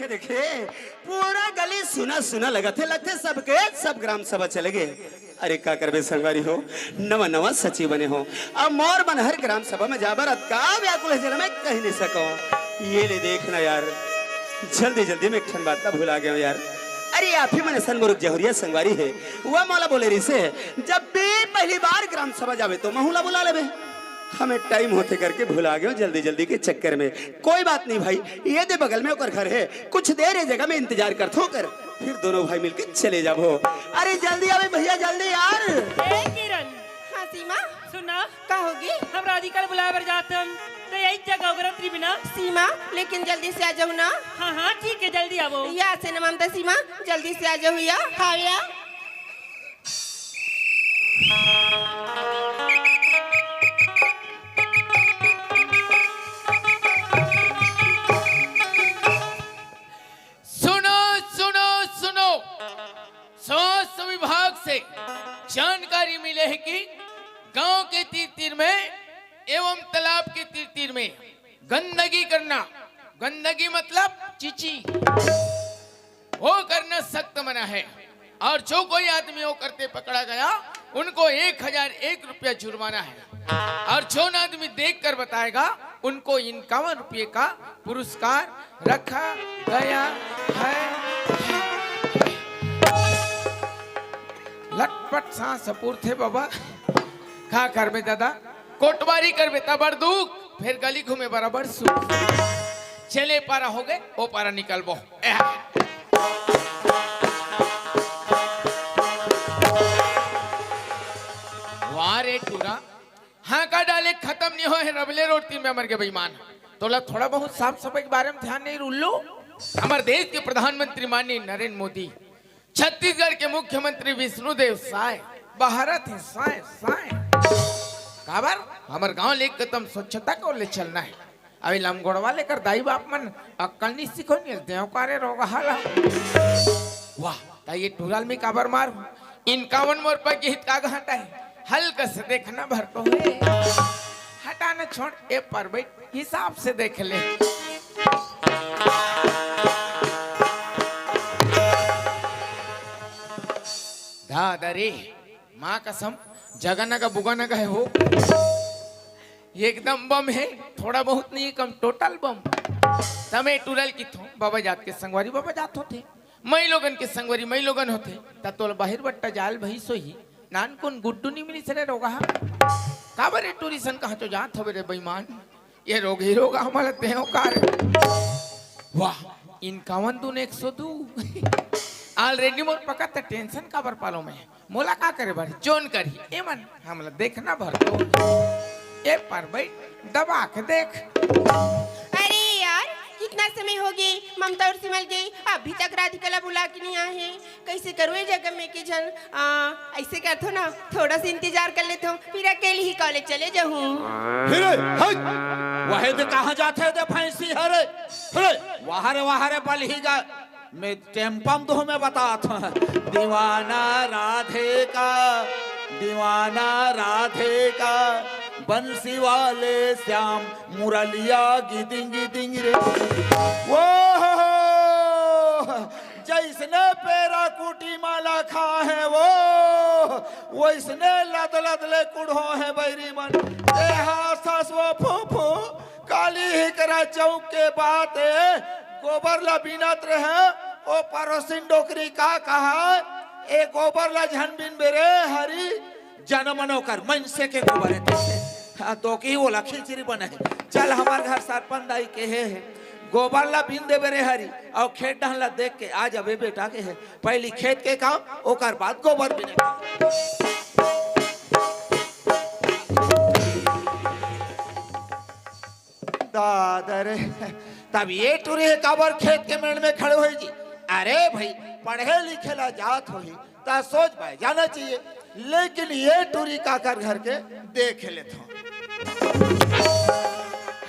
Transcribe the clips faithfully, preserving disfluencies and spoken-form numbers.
देखे, पूरा गली सुना सुना लगत हे, लगथे सबके सब ग्राम सभा चले गे। अरे का करबे संगवारी हो, नवा नवा सचिव बने हो, अब मोर मन हर ग्राम सभा में जाबर अतका व्याकुल हे जेला मैं कहि नहीं सकव। ये ले देख ना यार, जल्दी जल्दी में एक ठन बात ला भुला गेंव यार। अरे आप ही मन असन मोर जहुरिया संगवारी हे, वो मोला बोले रिहिसे, जब भी पहली बार ग्राम सभा जाबे तो महू ला बुला लेबे। हमें टाइम होथे करके भुला गेंव जल्दी जल्दी के चक्कर में। कोई बात नहीं भाई, ये दे बगल में ओकर घर हे, कुछ देर ये जगह में इंतजार करथों कर, फिर दोनों भाई मिलके चले जाबो। अरे जल्दी आबे भैया, जल्दी यार। ए किरण, हाँ सीमा। सुन ना। का होगे? हम राधिका ला बुलाए बर जात हन, त यही जगह उगरत रहिबे ना। सीमा, लेकिन जल्दी से आ जाहू ना। हाँ हाँ ठीक हे, जल्दी आबो। या से न ममता सीमा, जल्दी से आ जाहू या। हाँ या। सुनो, सुनो, सुनो। स्वास्थ्य विभाग से जानकारी मिले हे कि गांव के तीर तीर में एवं तालाब के तीर तीर में गंदगी करना, गंदगी मतलब चीची, वो करना सख्त मना है। और जो कोई आदमी वो करते पकड़ा गया, उनको एक हजार एक रुपया जुर्माना है। और जो आदमी देख कर बताएगा, उनको इक्यावन रुपये का पुरस्कार रखा गया है। लटपट सांस पूरथे बाबा। का करबे दादा, कोटवारी करबे त बड़ दुख, फिर गली घूमे बराबर सुख। चले पारा होगे, ओ पारा निकलबो। एह। वाह रे टूरा, हाँका डाले खतम नहीं होय हे, रबले रोड तीर में मर गे बेईमान। तोला थोड़ा बहुत साफ सफाई के बारे में ध्यान नहीं उल्लू। हमर देश के प्रधानमंत्री माननीय नरेंद्र मोदी, छत्तीसगढ़ के मुख्यमंत्री विष्णुदेव साय, बहरत हे साय, साय। काबर? हमर गांव ले एकदम स्वच्छता को ले चलना है। अभी लमगोड़वा लेकर दाई बाप मन अक्कल नहीं सीखो नहीं, देव कारे रोग हाला। वाह, त ये टूरा ल मैं काबर मार? इक्यावन मोर पर गीत का घाटा है, हल्का से देखना भर तो है। हटा न छोड़, ए पर बैठ, हिसाब से देख ले। दादा रे, माँ कसम, जगह नगा बुगा नगा है हो। ये एकदम बम है, थोड़ा बहुत नहीं, कम टोटल बम। तमे टूरा ल किथों, बाबा जात के संगवारी बाबा जात होथे, मई लोगन के संगवारी मई लोगन होथे, त तोला बाहिर बट्टा जाल भई सोही। नान कोन गुड्डू नी मिलिस रे रोगहा। काबर रे टूरी सन कहाँ तो जात हवे रे बेईमान? ये रोग ही रोग हमला देव का रे। वाह, इक्यावन दून एक सौ दू। Already मोर पकत हे, tension काबर पालो मैं? मोला का करे बर? जोन करही, एमन हमला देखना भर तो। ए पर बैठ, दबा के देख। अरे यार, कितना समय होगे, ममता अउ सिमल गे, अभी तक राधिका ला बुला के नहीं आए हे। कैसे करूँ ये जगह में के झन, आ, ऐसे करथों ना, थोड़ा सा इंतजार कर लेथों, फिर अकेले ही college चले जाहूँ। हिरे, हट! वहे दे कहाँ जाथे दे भैंसी हरे? हिरे, वहाँ रे, वहाँ रे बलही गा, मैं टेम्पम दो में बतात हूँ। दीवाना राधे का, दीवाना राधे का, बंसी वाले श्याम मुरलिया गिदिंग गिदिंग रे। वो जैसने पेरा कुटी माला खा है वो, वैसने लद लद ले कुढ़ो है बैरी मन। ए हा सास वो फू फू, काली ही करा चौक के बात ए, गोबर ला बीनत रहे, ओ परोसिन डोकरी का कहा, ए गोबर ला झन बीनबे रे हरी, जनमनो कर मनसे के गोबर हे तइसे। हाँ, तो की ओला खिचड़ी बनाए। चल, हमार घर सरपंच दाई के हे, हे। गोबर ला बीन देबे रे हरी, अउ खेत डहन ला देख के आ जाबे बेटा के हे। पहली खेत के काम, ओकर बाद गोबर बीने के। दादा रे, तब ये टूरी हे काबर खेत के मेड़ में खड़े होई जी? अरे भाई, पढ़े लिखे ला जात होही, ता सोच पाए जाना चाहिए, लेकिन ये टूरी काकर घर के देख लेथों।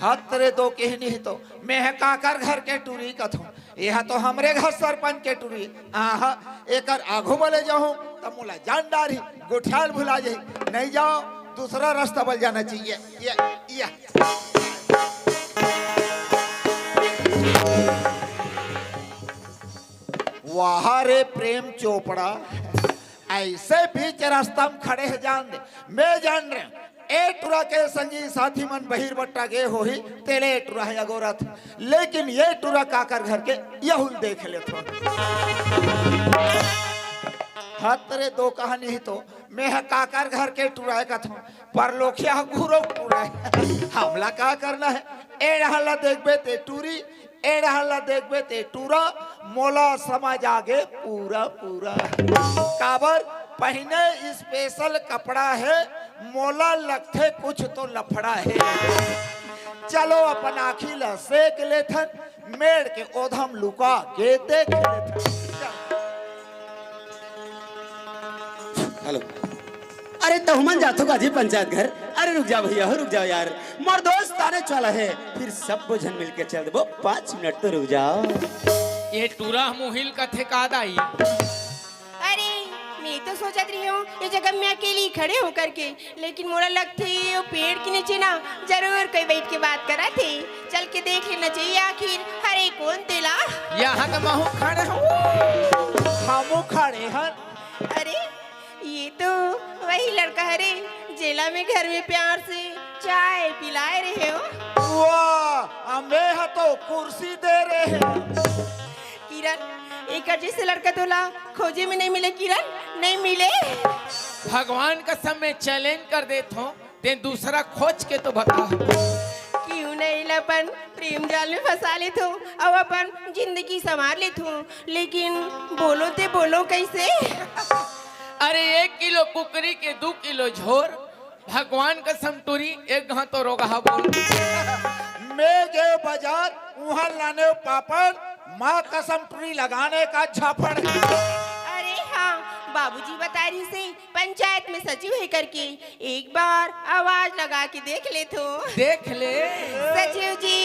हत रे दो कहनी ही तो, मैं ह काकर घर के टूरी कथों, यह तो हमरे घर सरपंच के टूरी। आहा, एकर आघू बले जाहूं त मोला जान डारही, गोठियाल भुला जाही। नहीं जाओ, दूसरा रास्ता बल जाना चाहिए। ये, ये। वाह रे प्रेम चोपड़ा, ऐसे बीच रास्ता में खड़े हे, जान दे, मैं जान रहे हूँ, ए टुरा के संगी साथी मन बहिर बट्टा गे होही, तेले ए टुरा हे अगोरत, लेकिन ये टुरा काकर घर के यहुल देख लेथो। हत रे दो कहानी ही तो, मैं ह काकर घर के टुरा हे कथों, परलोकिया गुरु टुरा हे। हमला का करना हे? ए डहर ला देखबे ते टूरी, ए डहर ला देखबे ते टूरा, मोला समझ आगे पूरा पूरा। काबर पहिने स्पेशल कपड़ा हे, मोला लगथे कुछ तो लफड़ा हे। चलो अपन आँखी ला सेक लेथन, मेड़ के ओधम लुका के देख लेथन। चल। हेलो। अरे तहु मन जाथो का जी पंचायत घर? अरे रुक जाओ भैया हो, रुक जाओ यार, मोर दोस्त आने वाला हे, फिर सब झन मिलके चल देबो, पाँच मिनट तो रुक जाओ। ये टूरा मुहिल कथे का दाई? अरे, मैं तो सोचत रही हूँ ये जगह में अकेली खड़े होकर के, लेकिन मोला लगथे वो पेड़ के नीचे ना जरूर कोई बैठ के बात करत हे। चल के देख लेना चाहिए आखिर हरे कोन तेला। यहाँ तो महू खड़े हूँ। हमू खड़े हन। अरे, ये तो वही लड़का हरे जेला में घर में प्यार से चाय पिलाए रहे हो। वाह, अम्बे ह तो कुर्सी दे रहे हैं। किरण, एकर जैसे लड़का तोला खोजे में नहीं मिले किरण, नहीं मिले। भगवान कसम मैं चैलेंज कर देत हूँ, ते दूसरा खोज के तो बता। क्यों नहीं ला अपन प्रेम जाल में फंसा लेत हूँ और अपन जिंदगी संवार लेत हूँ, लेकिन बोलो ते बोलो कैसे? अरे एक किलो कुकरी के दू किलो झोर, भगवान कसम टूरी एक घां तो रोगहा बोल। मैं गए बाजार, वहाँ लाने पापड़, माँ कसम टूरी लगाने का झापड़। अरे हाँ, बाबूजी बता रही से पंचायत में सचिव हे करके, एक बार आवाज लगा के देख लेथो। देख ले। सचिव जी।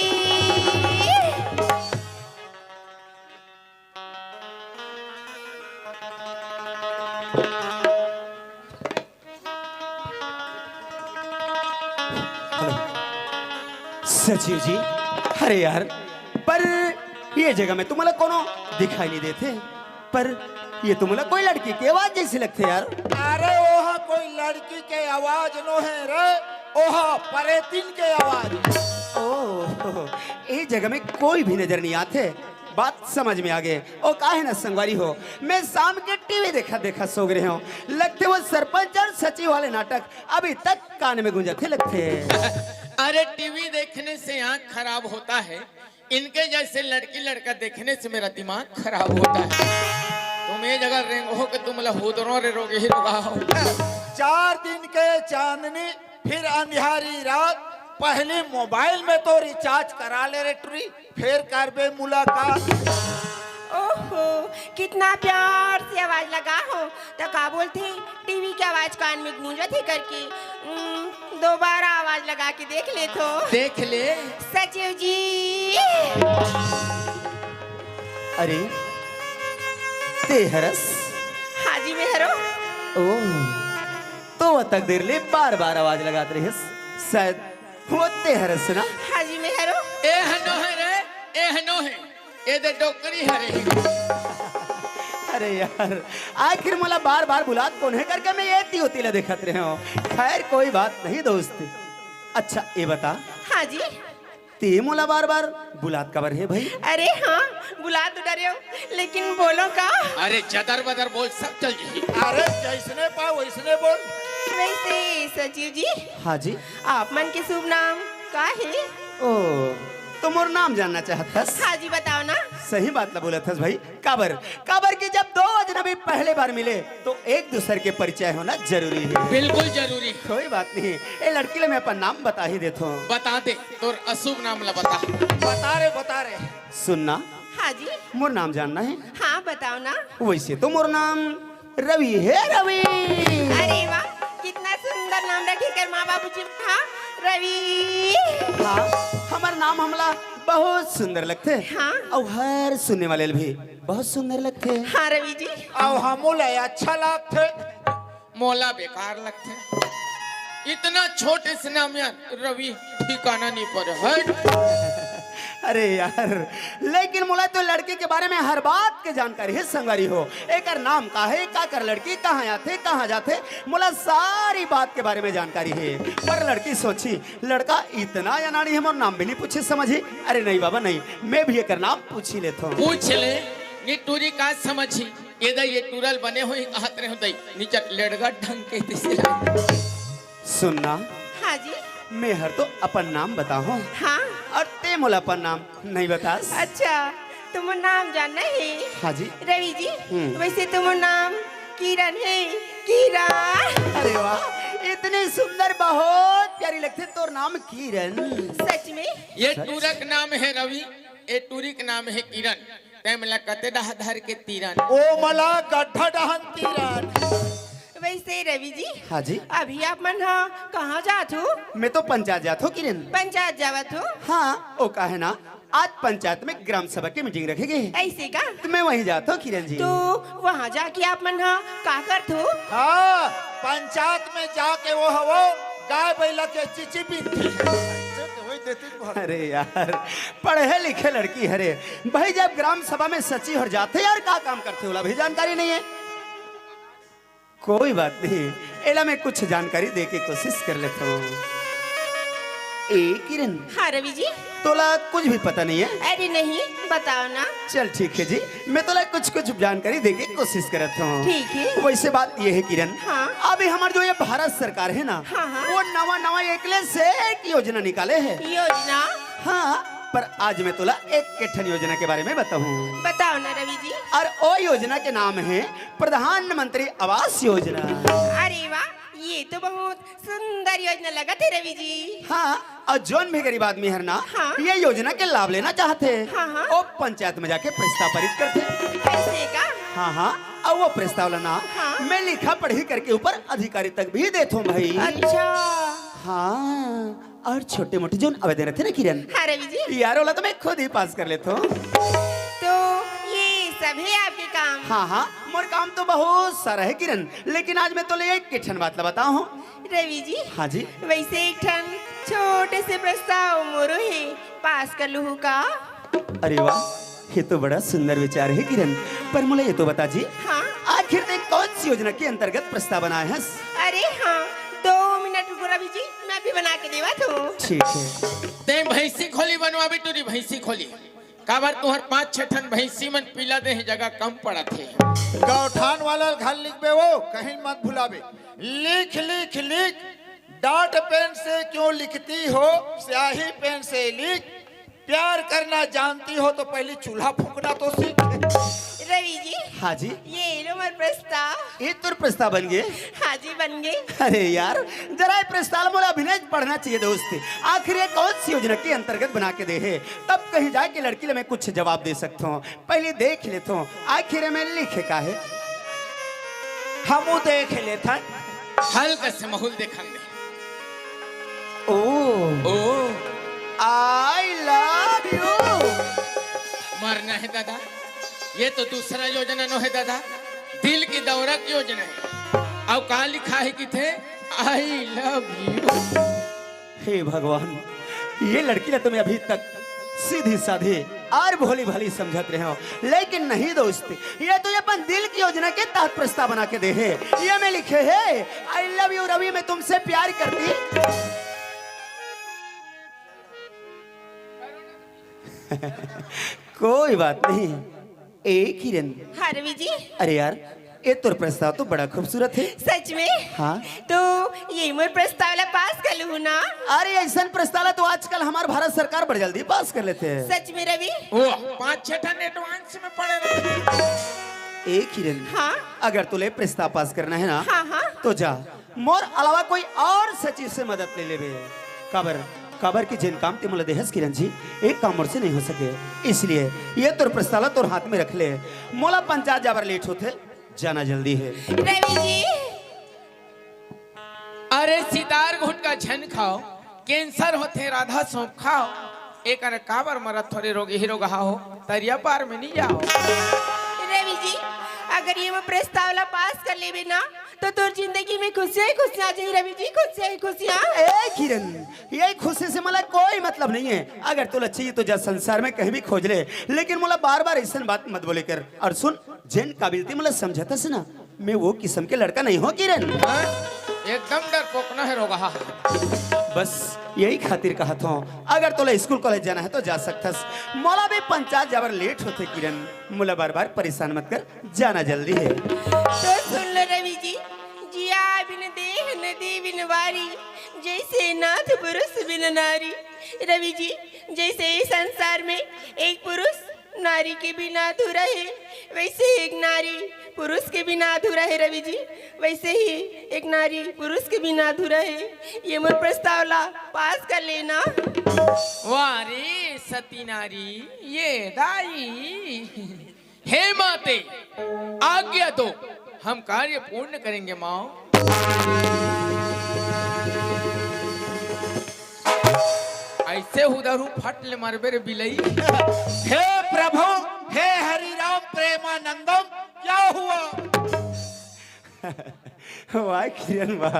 सचिव जी, अरे यार, पर ये जगह में तुम्हाला कोनो दिखाई नहीं देथे, पर ये तुम्हाला कोई लड़की के आवाज जैसी लगथे यार। अरे ओहा कोई लड़की के आवाज नो हे रे, ओहा परेतिन के आवाज। ओ, ये जगह में कोई भी नजर नहीं आथे। बात समझ में आ गे। ओ काहे ना संगवारी हो, मैं शाम के टीवी देखत देखत सो गे रहेंव। लगथे वो सरपंच और सचिव वाले नाटक अभी तक कान में गूंजथे लगथे। अरे टीवी देखने से आँख खराब होता है, इनके जैसे लड़की लड़का देखने से मेरा दिमाग खराब होता है। तुम ये जगह रेंगो के तुम लहूदरो रे रोगे ही रोगा हो। चार दिन के चांदनी, फिर अंधियारी रात, पहली मोबाइल में तो रिचार्ज करा ले रे टुरी, फेर करबे मुलाकात। ओहो, कितना प्यार से आवाज लगा हो, तो का बोलथे, टीवी के आवाज कान में गूंजत हे करके। उम, दोबारा आवाज लगा के देख लेथो। देख ले। सचिव जी। अरे, ते हरस? हाँ जी, मैं हरो। ओ, तो वो तक देर ले बार बार आवाज लगात रहिस, शायद वो ते हरस ना? हाँ जी, मैं हरो। ए हनो है रे, ए हनो है, ए दे डोकरी हरे। अरे यार, आखिर मोला बार बार बुलात कोन हे करके मैं ये ती ओती ला देखत रहेंव। खैर कोई बात नहीं दोस्त। अच्छा ये बता, हाँ जी। ते मोला बार बार बुलात काबर हे भाई? अरे हाँ, बुला तो डरे हो, लेकिन बोलो का? अरे जदर बदर बोल, सब चल जी। अरे जैसने पाओ वैसने बोल। वैसे सचिव जी, हाँ जी। आप मन के शुभ नाम का हे? ओ, तो मोर नाम जानना चाहत हस? हाँ जी, बताओ ना। सही बात ला बोलत हस भाई। काबर, काबर कि जब दो अजनबी पहले बार मिले तो एक दूसर के परिचय होना जरूरी हे। बिल्कुल जरूरी। कोई बात नहीं, ए लड़की ला मैं अपन नाम बता ही देथों। बता दे, तोर अशुभ नाम ला बता। बता रे, बता रे। सुनना, हाँ जी। मोर नाम जानना हे? हाँ, बताओ ना। वैसे तो मोर नाम रवि हे, रवि। अरे वाह, कितना सुंदर नाम रखे कर माँ बाबू जी। हाँ, रवि। हाँ, हमर नाम हमला बहुत सुंदर लगथे। हाँ। अउ हर सुनने वाले ल भी बहुत सुंदर लगथे। हाँ रवि जी। अउ हमू ला अच्छा लागथे। मोला बेकार लगथे। इतना छोटे से नाम यार, रवि ठिकाना नहीं पड़े। हट। अरे यार, लेकिन मोला तो लड़की के बारे में हर बात के जानकारी हे संगवारी हो। एकर नाम का हे, काकर लड़की, कहाँ आथे, कहाँ जाथे, मोला सारी बात के बारे में जानकारी हे। पर लड़की सोची, लड़का इतना अनाड़ी हे, मोर नाम भी नहीं पूछे समझी। अरे नहीं बाबा नहीं, मैं भी एकर नाम पूछी लेथों। पूछ ले, निटूरी का समझी। ये दई, ये टूरल बने होही कहत रहे हो दई, निचट लेड़गा ढंग के तिसे। सुनना, हाँ जी। मैं हर तो अपन नाम बताहूँ। हाँ। और ते मोला अपन नाम नहीं बतास। अच्छा, तुम नाम जानना है? हाँ जी। रवि जी, हम्म। वैसे तुम नाम किरण है, किरण। अरे वाह, इतनी सुंदर, बहुत प्यारी लगथे तोर नाम किरण। सच में? ये सच? टूरक नाम है रवि, ये टूरिक नाम है किरण। तै मला कते डहा धर के तीरन। ओ मला गड्ढा डहन तीरन। वैसे रवि जी, हाँ जी। अभी आप मन ह कहाँ जात हो? मैं तो पंचायत जात हो किरण। पंचायत जावत हो? हाँ, ओ काहे ना, आज पंचायत में ग्राम सभा की मीटिंग रखे गे। ऐसे का? तो मैं वहीं जात हो किरण जी। तो वहाँ जाके आप मन ह का करत हो? हाँ, पंचायत में जाके वो हवो गाय बैला के चिची पीनथे। वही देती बहुत। अरे यार, पढ़े लिखे लड़की हरे भाई, जब ग्राम सभा में सचिव हर जाथे यार, का काम करथे ओला भी जानकारी नहीं है। कोई बात नहीं, एला मैं कुछ जानकारी दे के कोशिश कर लेता हूँ। ए किरण, हाँ रवि जी। तोला कुछ भी पता नहीं है? अरे नहीं, बताओ ना। चल ठीक है जी, मैं तोला कुछ कुछ जानकारी दे के कोशिश करत हूँ। ठीक है। वैसे बात ये है किरण, हाँ। अभी हमार जो ये भारत सरकार है ना, हाँ, हाँ। वो नवा नवा एक ले से एक योजना निकाले है। योजना? हाँ, पर आज मैं तोला एक के ठन योजना के बारे में बताहूँ। बताओ ना रवि जी। और ओ योजना के नाम है प्रधानमंत्री आवास योजना। अरे वाह, ये तो बहुत सुंदर योजना लगत है रवि जी। हाँ, और जोन भी गरीब आदमी हर ना, हाँ। ये योजना के लाभ लेना चाहथे, हाँ, हाँ। ओ पंचायत में जाके प्रस्ताव पारित करथे। ऐसे का? हाँ, हाँ, और वो प्रस्ताव ला ना, हाँ। मैं लिखा पढ़ी करके ऊपर अधिकारी तक भी देथों भाई। अच्छा। हाँ, और छोटे मोटे जोन आवेदन रथे ना किरण, हाँ रवि जी। यार ओला तो मैं खुद ही पास कर लेथों। तो ये सब है आपके काम? हाँ, हाँ, मोर काम तो बहुत सारा है किरण, लेकिन आज मैं तोला एक के ठन बात ला बताहूँ। रवि जी, हाँ जी। वैसे एक ठन छोटे से प्रस्ताव मोरो हे, पास कर लूहू का? अरे वाह, ये तो बड़ा सुंदर विचार है किरण, पर मोला ये तो बता जी, हाँ? आखिर तैं कौन सी योजना के अंतर्गत प्रस्ताव बनाए हस? अरे हाँ, दो मिनट रुको रवि जी, मैं अभी बना के देवत हूँ। ठीक है। तैं भैंसी खोली बनवाबे टूरी, भैंसी खोली। काबर तुहर पांच छह ठन भैंसी मन पीला देहे जगह कम पड़त हे। गौठान वाला घर लिखबे वो, कहीं मत भुलाबे। लिख, लिख, लिख, डार्ट पेन से क्यों लिखती हो, स्याही पेन से लिख। प्यार करना जानती हो तो पहली चूल्हा फूंकना तो सीख। रवि जी, हाँ जी। ये लो मोर प्रस्ताव। ये तोर प्रस्ताव बन गे? हाँ जी, बन गे। अरे यार, जरा ये प्रस्ताव मोला अभिनय पढ़ना चाहिए दोस्त। आखिर ये कौन सी योजना के अंतर्गत बना के दे हे, तब कहीं जाके लड़की ला मैं कुछ जवाब दे सकता हूँ। पहले देख लेता हूँ, आखिर में लिखे का है। हमू देख लेथन। हल्का से माहौल देखन दे। ओ, ओ। I love you। मरना है दादा, ये तो दूसरा योजना नो है दादा, दिल की दौरा की योजना है। अब का लिखा है किथे? I love you। हे भगवान, ये लड़की ला तो मैं अभी तक सीधी साधी और भोली भाली समझत रहे हो, लेकिन नहीं दोस्त, ये तो ये अपन दिल की योजना के तहत प्रस्ताव बना के दे हे। ये में लिखे हे, "I love you रवि, मैं तुमसे प्यार करती।" कोई बात नहीं। ए किरण। हाँ रवि जी। अरे यार, ये तोर प्रस्ताव तो बड़ा खूबसूरत है। सच में? हाँ। तो ये मोर प्रस्ताव ला पास कर लूहू ना? अरे ऐसन प्रस्ताव ला तो आजकल हमार भारत सरकार बड़ जल्दी पास कर लेथे। सच में रवि? ओ, पाँच छह ठन एडवांस में पड़े रहे। ए किरण, हाँ? अगर तोला प्रस्ताव पास करना है ना, हाँ, हाँ। तो जा, मोर अलावा कोई और सचिव से मदद ले लेबे। काबर, काबर कि जेन काम तैं मोला देहस किरण जी, एक काम मोर से नहीं हो सके। इसलिए ये तोर प्रस्ताव ला तोर हाथ में रख ले। मोला पंचायत जाबर लेट होथे, जाना जल्दी है। रवि जी। अरे सितार घुटका झन खाओ, कैंसर होथे राधा सौंफ खाओ। एक अरे काबर मरत थोरे रोग ही रोग हो, तरिया पार में नहीं जाओ। रवि जी, अगर ये मोर प्रस्ताव ला पास कर लेबे ना, तो तोर जिंदगी में खुशियां ही खुशियां आ जाही रवि जी, खुशियां ही खुशियां। ए किरण, ये खुशी से मोला कोई मतलब नहीं है। अगर तोला चाहिए तो जा संसार में कहीं भी खोज ले, लेकिन मोला बार बार ऐसन बात मत बोले कर। और सुन, जेन काबिल ते मोला समझथस ना, मैं वो किस्म के लड़का नहीं हो किरण। हाँ? एकदम डरपोकना है रोगहा। बस यही खातिर कहत हूँ, अगर तोला स्कूल कॉलेज जाना है तो जा सकथस। मोला भी पंचायत जाबर लेट होथे किरण, मोला बार बार परेशान मत कर, जाना जल्दी है। तो सुन लो रवि जी, जिया बिन देह नदी बिन वारी, जैसे नाथ पुरुष बिन नारी। रवि जी, जैसे इस संसार में एक पुरुष नारी के बिना अधूरा है, वैसे ही एक नारी पुरुष के बिना अधूरा है रवि जी, वैसे ही एक नारी पुरुष के बिना अधूरा है। ये मोर प्रस्ताव ला पास कर लेना। वाह रे सती नारी, ये दाई। हे माते, आज्ञा दो, हम कार्य पूर्ण करेंगे माँ। ऐसे उधर हूँ, फट ले मरबे रे बिलई। हे प्रभु, हे हरि राम प्रेमानंदम, क्या हुआ? वाह किरण वाह,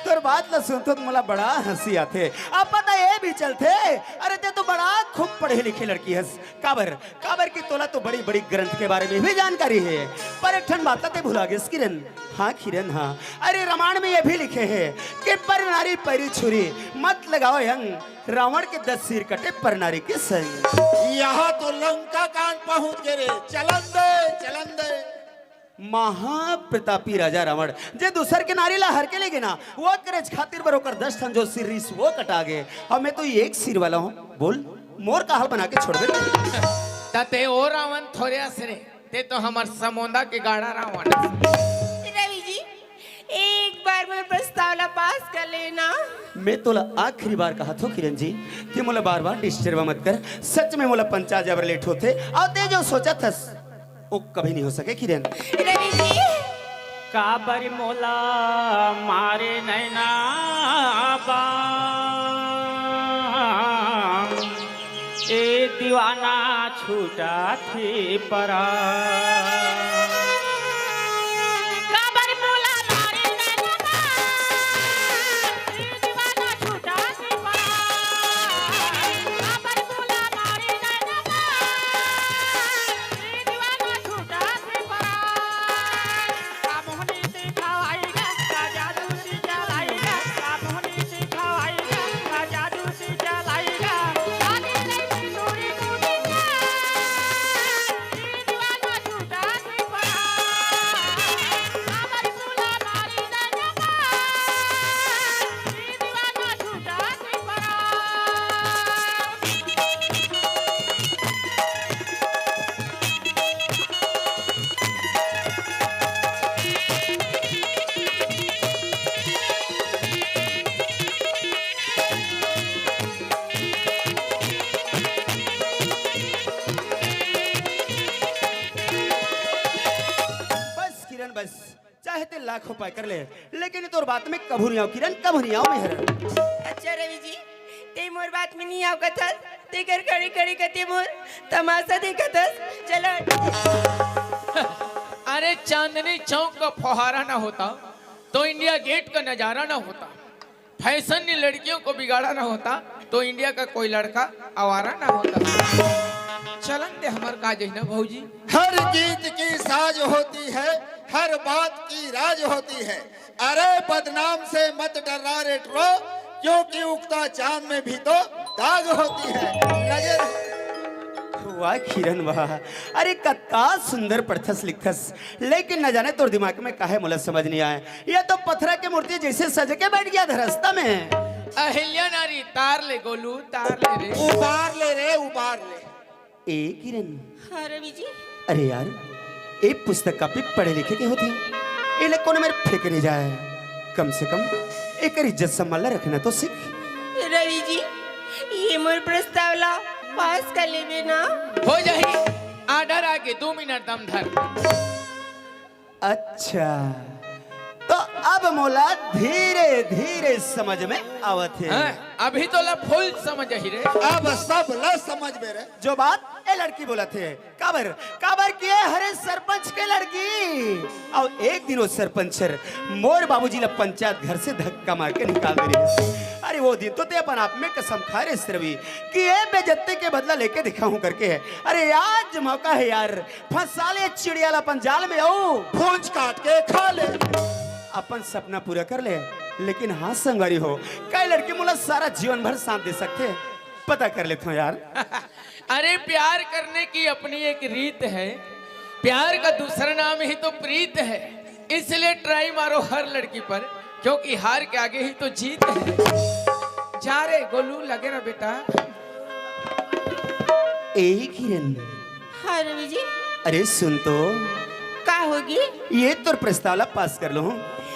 तोर बात ला सुनथों त मोला बड़ा हंसी आथे। अब पता ये भी चलथे, अरे ते तो बड़ा खूब पढ़े लिखे लड़की हस। काबर, काबर कि तोला तो बड़ी बड़ी ग्रंथ के बारे में भी जानकारी है। पर एक ठन बात ला ते भुला गेस किरण। हाँ किरण हाँ, अरे रामायण में ये भी लिखे है कि पर नारी पैरी छुरी, मत लगाओ अंग, रावण के दस सिर कटे पर नारी के संग। यहाँ तो लंका कांड पहुंच गे रे। चलन दे, चलन दे। महाप्रतापी राजा रावण जे दूसर के नारी ला हर के ले गे ना, वो करे खातिर बर ओकर दस ठन जो सिर रिस वो कटा गे। अब मैं तो एक सिर वाला हूँ, बोल मोर का हाल बना के छोड़बे। त ते ओ रावण थोरे अस रे, ते तो हमर समोंदा के गाड़ा रावण। रवि जी, एक बार मोर प्रस्ताव ला पास कर लेना। मैं तोला आखिरी बार कहत हूँ किरण जी, ते मोला बार बार डिस्टर्ब मत कर। सच में मोला पंचायत जाबर लेट होथे, और ते जो सोचत हस वो कभी नहीं हो सके किरण। रवि जी। काबर मोला मारे नैना बाम, ए दीवाना छूटा थे परा। काबर मोला मारे नैना बाम, ए दीवाना छूटा थे परा। काबर मोला मारे नैना बाम, ए दीवाना छूटा थे परा। बस किरण बस, चाहे ते लाख उपाय कर ले, लेकिन तोर बात में कभू नहीं आओ किरण, कभू नहीं आओ मैं हर। अच्छा रवि जी, ते मोर बात में नहीं आओ कथस, ते कर खड़े खड़े कते मोर तमाशा देखत हस। चल हट। अरे चांदनी चौक का फुहारा ना होता तो इंडिया गेट का नजारा ना होता। फैशन ने लड़कियों को बिगाड़ा ना होता तो इंडिया का कोई लड़का आवारा ना होता। चलन दे हमर का जहिना भौजी। हर गीत की साज होती है, हर बात की राज होती है। अरे बदनाम से मत डर्रा रे टुरा, क्योंकि उगता चांद में भी तो दाग होती है। लगे रहो। वाह किरण वाह, अरे कतका सुंदर पढ़थस लिखथस, लेकिन न जाने तोर दिमाग में काहे मोला समझ नहीं आए। ये तो पत्थरा के मूर्ति जैसे सज के बैठ गया धरस्ता में। अहिल्या नारी तार ले गोलू, तार ले रे। उबार ले रे, उबार ले। ए किरण। हाँ रवि जी। अरे यार, ए पुस्तक कापी पढ़े लिखे के होथे, एला कोनो मेर फेंके नहीं जाए। कम से कम एकर इज्जत सम्मान ला रखना तो सीख। रवि जी, ये मोर प्रस्ताव ला पास कर लेबे ना। हो जाही, ऑर्डर आगे, दो मिनट दम धर। अच्छा, तो अब मोला धीरे धीरे समझ में आवत हे। हाँ, अभी तो ला फुल समझ ही रे। अब सब ला समझ में रे। जो बात ए लड़की बोलत हे, काबर, काबर किए हरे सरपंच के लड़की। अउ एक दिन वो सरपंच हर मोर बाबूजी ला पंचायत घर से धक्का मार के निकाल दे रहे। अरे वो दिन तो ते अपन आप में कसम खाए रहे रवि कि ये बेइज्जती के बदला लेके दिखाहूं करके। अरे आज मौका है यार, फंसा ले चिड़िया ला अपन जाल में, अउ भूंज काट के खा ले। अपन सपना पूरा कर ले। लेकिन हाँ संगवारी हो, कई लड़की मोला सारा जीवन भर साथ दे सकथे। पता कर लेथों यार। अरे, प्यार करने की अपनी एक रीत है, प्यार का दूसरा नाम ही तो प्रीत है। इसलिए ट्राई मारो हर लड़की पर, क्योंकि हार के आगे ही तो जीत है। जा रे गोलू, लगे रह बेटा। ए किरण। हाँ रवि जी। अरे सुन तो। का होगे? ये तोर प्रस्ताव ला पास कर लूं।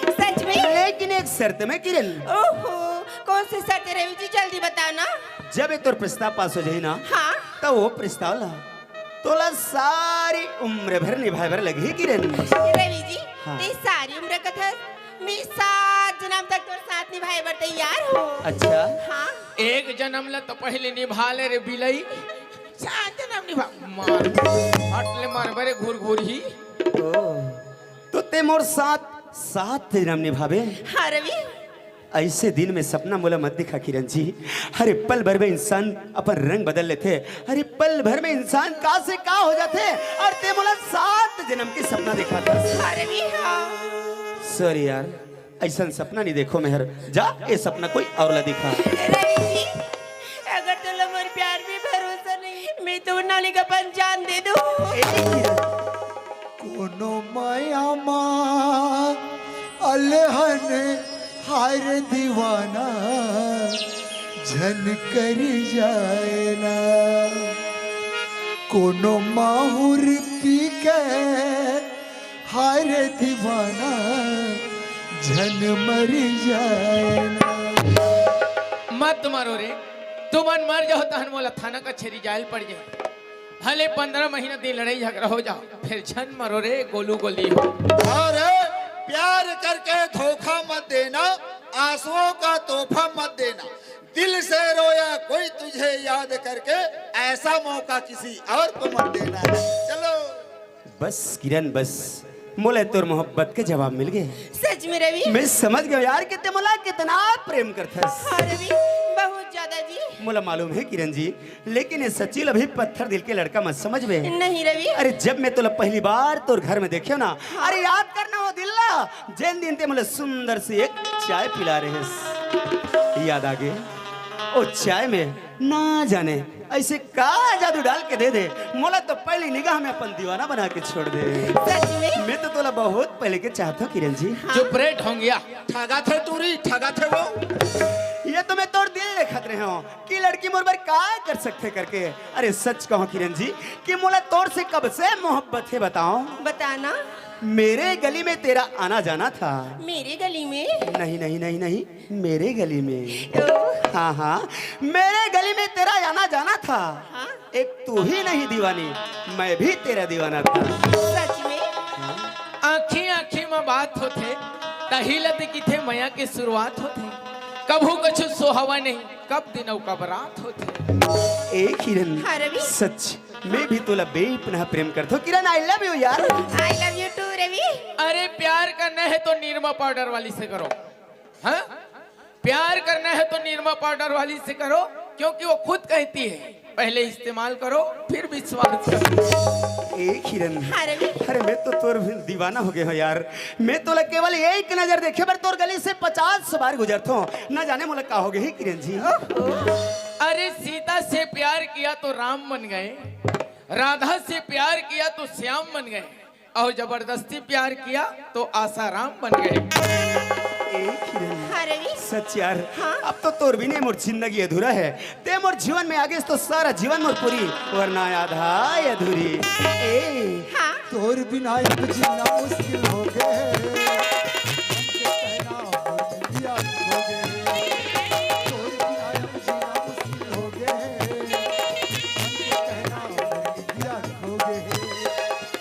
सच में? लेकिन एक शर्त में किरण। ओहो, कौन सी शर्त है रवि जी, जल्दी बताओ ना। जब ये तोर प्रस्ताव पास हो जाही ना, हाँ। तो वो प्रस्ताव ला तोला सारी उम्र भर निभाए बर लगही किरण। रवि जी, हाँ। ते सारी उम्र कथस, मैं सात जन्म तक तोर साथ निभाए बर तैयार हूँ। अच्छा। हाँ। एक जन्म ला तो पहले निभा ले रे बिलई। सात जन्म निभा, मार। हट ले मार बरे घूर घूर ही। ओ, तो ते मोर साथ सात जन्म निभाबे? हाँ रवि। ऐसे दिन में सपना मोला मत दिखा किरण जी। अरे पल भर में इंसान अपन रंग बदल लेथे। अरे पल भर में इंसान का से का हो जाथे। अउ ते मोला सात जन्म के सपना दिखाथस। अरे भी हाँ। सॉरी यार, ऐसन सपना नहीं देखो मेहर। जा, ये सपना कोई और ला दिखा। रवि जी, अगर तोला मोर प्यार में भरोसा नहीं, मैं तो नौली का अपन जान दे दूँ। कोनो माया मा अलहन हार दीवाना झन कर जाए ना। कोनो माहुर पी के हार दीवाना झन मर जाए ना। मत मरो रे, तुमन मर जाओ तहन मोला थाना कचहरी जाए ल पड़ जाए। भले पंद्रह महीना दिन लड़ाई झगड़ा हो जाओ, फिर झन मरो रे गोलू गोली हो। अरे प्यार करके धोखा मत देना, आंसुओं का तोहफा मत देना। दिल से रोया कोई तुझे याद करके, ऐसा मौका किसी और को मत देना। चलो। बस किरण बस, मोला तोर मोहब्बत के जवाब मिल गए। सच में रवि? मैं समझ गया यार कि ते मोला कितना प्रेम करथस। हाँ रवि, बहुत ज्यादा जी। मोला मालूम है किरण जी, लेकिन ये सच्ची ल अभी पत्थर दिल के लड़का मत समझबे। नहीं रवि। अरे जब मैं तोला पहली बार तोर घर में देखे ना, हाँ। अरे याद करना वो दिल ला, जेन दिन ते मोला सुंदर सी एक चाय पिला रहेस, याद आ गे? ओ चाय में ना जाने ऐसे का जादू डाल के दे दे, मोला तो पहली निगाह में अपन दीवाना बना के छोड़ दे। सच में? मैं तो तोला बहुत पहले के चाहत हूँ किरण जी। हाँ। चुप रे ढोंगिया। ठगा थे तू री, ठगा थे वो। ये तो मैं तोर दिल देखत रहे हूँ कि लड़की मोर बर का कर सकथे करके। अरे सच कहो किरण जी कि मोला तोर से कब से मोहब्बत है बताओ। बताना। मेरे गली में तेरा आना जाना था। मेरे गली में? नहीं, नहीं, नहीं, नहीं, मेरे गली में। ओ। हाँ, हाँ, मेरे गली में तेरा आना जाना था। हाँ। एक तू ही नहीं दीवानी, मैं भी तेरा दीवाना था। सच में? हाँ। आँखी आँखी में बात होथे, तही ल ते किथे मया के शुरुआत होथे। कभू कछु सोहवा नहीं, कब दिन अउ कब रात होथे। ए किरण, हाँ रवि। सच, मैं भी तोला बेपनाह प्रेम करथो। किरण, I love you यार। I love you too रवि। अरे प्यार करना है तो निरमा पाउडर वाली से करो। हाँ? प्यार करना है तो निरमा पाउडर वाली से करो, क्योंकि वो खुद कहती है, "पहले इस्तेमाल करो, फिर विश्वास करो।" ए किरण, हाँ रवि। अरे मैं तो तोर भी दीवाना हो गए हो यार। मैं तोला केवल एक नजर देखे बर तोर गली से पचास बार गुजरथो, ना जाने मोला का हो गए हे किरण जी। अरे सीता से प्यार किया तो राम बन गए, राधा से प्यार किया तो श्याम बन गए, और जबरदस्ती प्यार किया तो आसाराम बन गए। ए किरण, हाँ रवि। सच यार, हाँ। अब तो तोर बिना मोर जिंदगी अधूरा है। ते मोर जीवन में आगेस तो सारा जीवन मोर पूरी, वरना आधा अधूरी। ए। हाँ। तोर बिना अब जीना मुश्किल हो गए। हमके कहना मोर जिंदगी हो गए। तोर बिना अब जीना मुश्किल हो गए। हमके कहना मोर जिंदगी हो गए।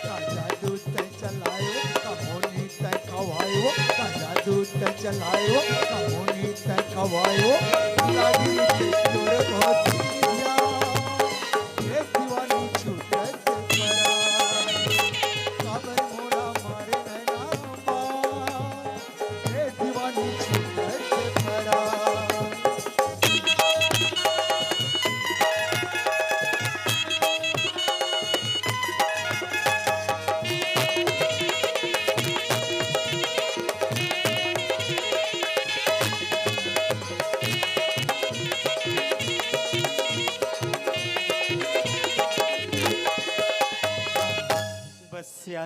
का जादू तै चलायो, का मोनी तै खवायो, का जादू तै चलायो, का मोनी तै खवायो। लागी रे तोर बहुत दुनिया, ए दीवानी छूटे से परा। काबर मोरा मारे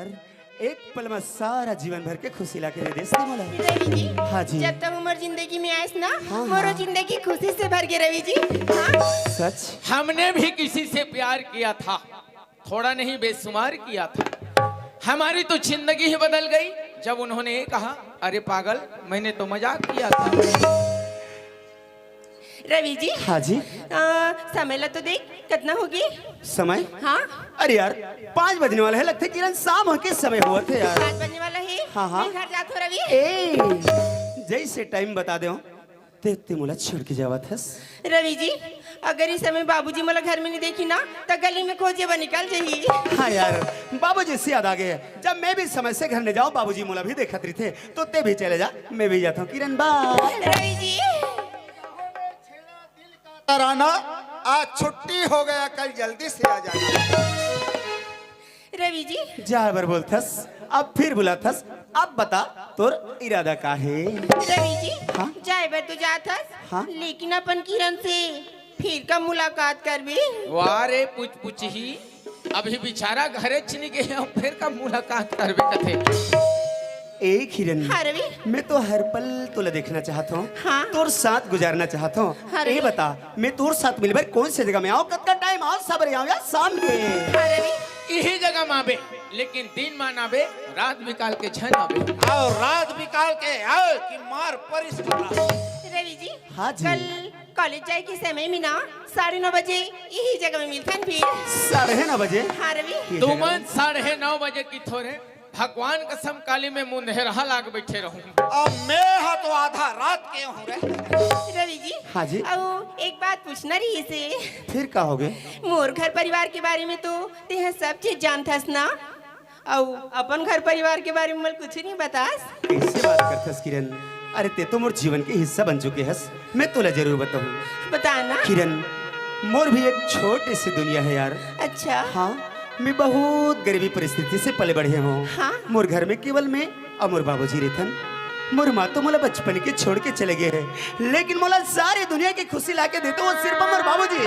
एक पल में सारा जीवन भर के खुशी ला के दे देस ते मोला। रवि जी, हाँ जी। जब तक उमर जिंदगी में आयस ना, हाँ, मोरो हाँ। जिंदगी खुशी से भर गे रवि जी। हाँ। सच? हमने भी किसी से प्यार किया था, थोड़ा नहीं बेशुमार किया था। हमारी तो जिंदगी ही बदल गई जब उन्होंने ये कहा, "अरे पागल, मैंने तो मजाक किया था।" रवि जी। हाँ जी। अ, समय ला तो देख, कितना होगे? समय? हाँ। अरे यार, पाँच बजने वाला है, लगथे किरण शाम होके समय होवत हे यार। पाँच बजने वाला है। हाँ, हाँ। मैं घर जात हो रवि। ए, जैसे टाइम बता दे हो, ते, ते मोला छोड़ के जावत हस। रवि जी, अगर इस समय बाबूजी मोला घर में नहीं देखी ना, तो गली में खोजे बर निकल जाही। हाँ यार, बाबूजी से याद आ गए, जब मैं भी समय से घर नहीं जाऊँ, बाबूजी मोला भी देखत रहिथे, तो ते भी चले जा, मैं भी जाता हूँ। किरण, बाय। रवि जी। तराना, आज छुट्टी हो गया, कल जल्दी से आ जाना। रवि जी। जाए बर बोलथस, अब फिर बुलाथस, अब बता तोर इरादा का हे? रवि जी, हाँ? जाए बर तो जाथस, हाँ? लेकिन अपन किरण से फिर का मुलाकात करबे? वाह रे पुच पुचही, अभी बेचारा घरे च नी गे, अब फिर का मुलाकात करबे कथे। ए किरण, हाँ रवि। मैं तो हर पल तोला देखना चाहत हूँ, हाँ। तोर साथ गुजारना चाहत हूँ। हाँ रवि। ए बता, मैं तोर साथ मिले बर कौन से जगह में आऊँ, कतका टाइम आऊँ, सबेरे आऊँ या शाम के? हाँ रवि। इही जगह में आबे, लेकिन दिन मान आबे, रात बिकाल के झन आबे। अउ रात बिकाल के आए कि मार परिस बता। रवि जी, हाँ जी। कल कॉलेज जाए के समय में ना साढ़े नौ बजे इही जगह में मिलथन फिर। साढ़े नौ बजे? हाँ रवि। ये जगह तुमन साढ़े नौ बजे कथो रे, भगवान कसम काली में मुंधेरहा लाग बैठे रहूं। अब मैं हा तो आधा रात के हूँ रे। रवि जी। हाँ जी। अउ एक बात पूछना रहिसे। फिर का होगे? मोर घर परिवार के बारे में तो तेहा सब चीज जानथस ना, अउ अपन घर परिवार के बारे में मोला कुछ नहीं बतास। कैसे बात करथस किरण? अरे ते तो मोर जीवन के हिस्सा बन चुके हस, मैं तोला जरूर बताऊं। बता ना। किरण, मोर भी एक छोटे से दुनिया है यार। अच्छा। हाँ, मैं बहुत गरीबी परिस्थिति से पले बढ़े हूँ। हाँ। मोर घर में केवल मैं अउ मोर बाबूजी रहिथन। मोर माँ तो मोला बचपन के छोड़ के चले गए हैं, लेकिन मोला सारी दुनिया की खुशी ला के देते वो सिर्फ मोर बाबूजी,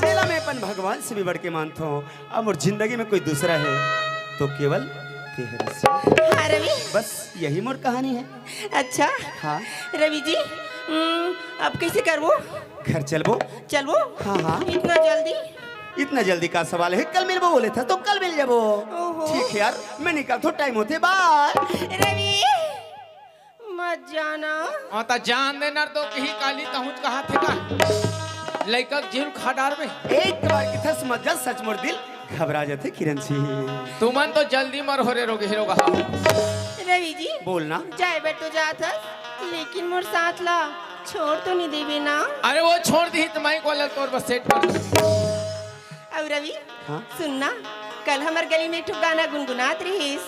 जेला मैं अपन भगवान से भी बढ़ के मानता हूँ। अउ मोर जिंदगी में कोई दूसरा है तो केवल ते हरस। हाँ रवि। बस यही मोर कहानी है। अच्छा। हाँ। रवि जी, हम्म, अब कैसे करबो? घर चलबो। चलबो? हाँ, हाँ। इतना जल्दी? इतना जल्दी का सवाल है, कल मिलबो बोले था तो कल मिल जाबो। ओहो। ठीक है यार, मैं निकलथो, टाइम होथे, बाय। रवि, मत जाना। हाँ, त जान दे नर तो कहीं काली तहुच कहा थे का? लइका के जीव खा डारबे। एक बार कथस मत जा, सच मोर दिल घबरा जाथे किरण जी। तुमन तो जल्दी मर हो रे रोग हीरो कहा। रवि जी। बोलना। जाए बर तो जात हस, लेकिन मोर साथ ला छोड़ तो नहीं देबे ना? अरे वो छोड़ दी त मैं को अलग तौर पर सेट कर दूं। अउ रवि, हाँ? सुन ना, कल हमर गली में एक ठो गाना गुनगुनात रहिस,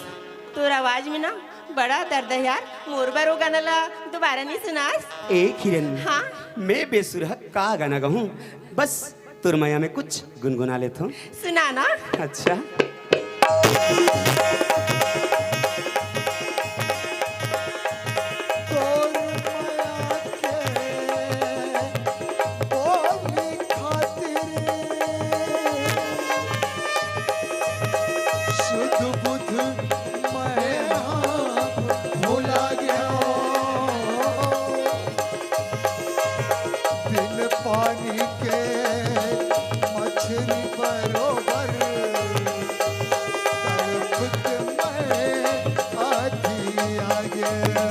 तोर आवाज में ना बड़ा दर्द है यार, मोर बर वो गाना ला दोबारा नहीं सुनास? ए किरण, हाँ? मैं बेसुरा का गाना गाहूँ, बस तोर मया में कुछ गुनगुना लेथों। सुना ना। अच्छा। तोर मया के बोली खातिर सुध बुध मैं भुला गया। बिन पानी के मछली बरोबर तड़प के मैं आधी आ गया।